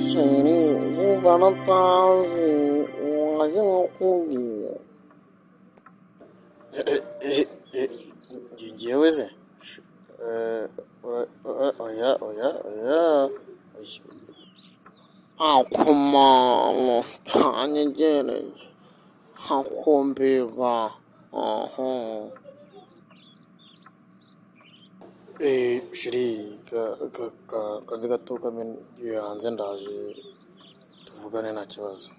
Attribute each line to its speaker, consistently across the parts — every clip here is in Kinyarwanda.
Speaker 1: Chéri, wumva natazi waje nkakubwira. Njyewe se? Oya, oya, oya. Akumano cyanyegereje hakumbiga aha. Chéri, kazi gato ngiye hanze, ndaje tuvugane, nta kibazo.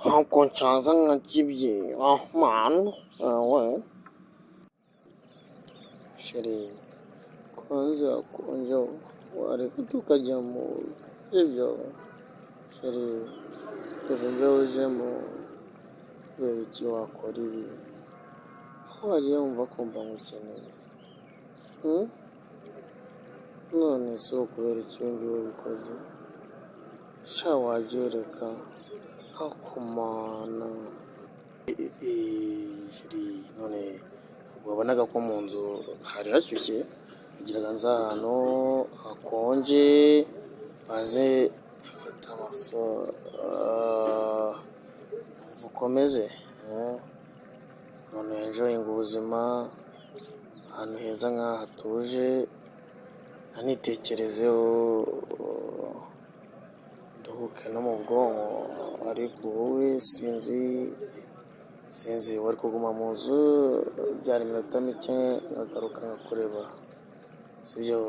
Speaker 1: Ntabwo nshaka nkakibyira manu ewe. Chéri, kwanza konjo wareka tukajya mu sibyo? Chéri, uburyo ujemo, kubera iki wakora ibi? Aho wagiye wumva ko mba nkukeneye? Hmm? None se kubera iki ibi ngibi ubikoze? Sha, wajya ureka hakumana. Chéri, none ntabwo wabonaga ko mu nzu hari hashyushye? Nagiraga nza ahantu hakonje, maze mfata amafu, numva ukomeze. Umuntu yenjoyinga ubuzima ahantu heza nk'aha hatuje, anitekerezeho, nduhuke no mu bwonko. Ariko wowe sinzi, wari kuguma mu nzu byari iminota mike nkagaruka nkakureba, sibyo?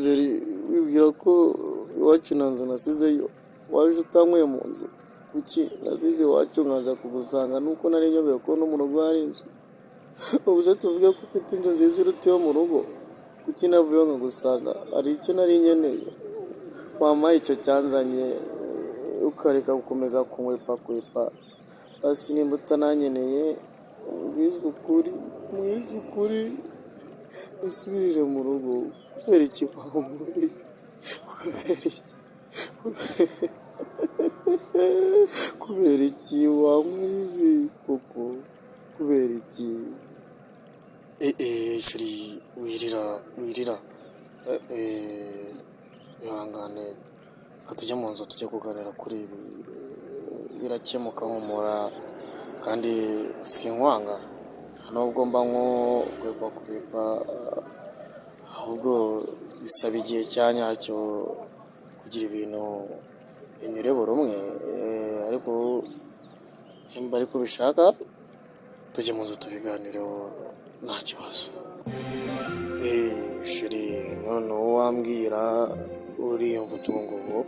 Speaker 1: Chéri, wibwira ko iwacu nta nzu nasizeyo? Waje utankuye mu nzu? Kuki nasize iwacu nkaza kugusanga? Nuko nari nyobewe ko no mu rugo hari inzu. Ubu se tuvuge ko ufite inzu nziza iruta iyo mu rugo? Kuki navuyeyo nkagusanga? Hari icyo nari nkeneye, wampaye icyo cyanzanye ukareka gukomeza kunkwepakwepa. Basi nimba utanankeneye, umbwize ukuri, umbwize ukuri, nisubirire mu rugo. Kubera iki wankoreye? Kubera iki? Kubera iki wankoreye ibi koko? Kubera iki? Chéri, wirira, wirira, ihangane, reka tujye mu nzu tujye kuganira kuri ibi, birakemuka, humura. Kandi sinkwanga, nta nubwo mba nkukwepakwepa, ahubwo bisaba igihe cya nyacyo kugira ibintu binyure buri umwe. Ariko nimba ariko ubishaka, tujye mu nzu tubiganireho, nta kibazo. Chéri, noneho wambwira, uriyumva ute ubu ngubu?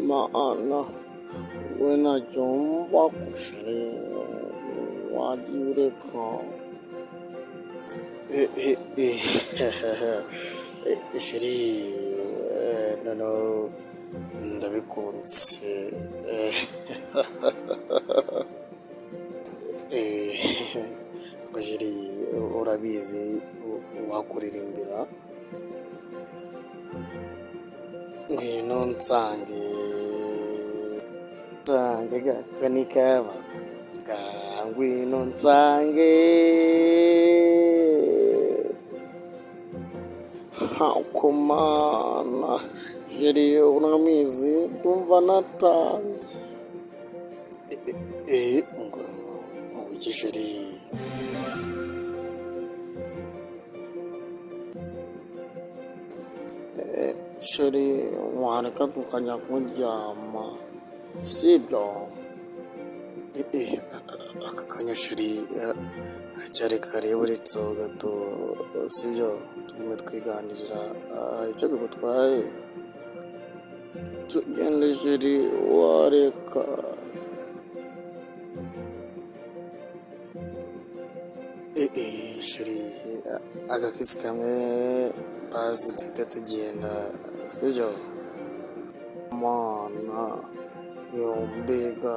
Speaker 1: Mana we, ntacyo wumva chéri, wagiye ureka. Chéri, noneho ndabikunze. Chéri, urabizi, wakuririmbira ngwino nsange, nsange gakoni k'abakobwa, ngwino nsange. Hakumana chéri, urabizi, ndumva natanze. Ngo iki, chéri? Chéri, wareka tukajya kuryama, sibyo? Aka kanya chéri haracyari kare, uretse ho gato, sibyo? Tugume twiganirira, hari icyo bigutwaye? Tugende chéri, wareka. Chéri, agakisi kamwe bazi duhite tugenda, sibyo? Mana yo, mbega!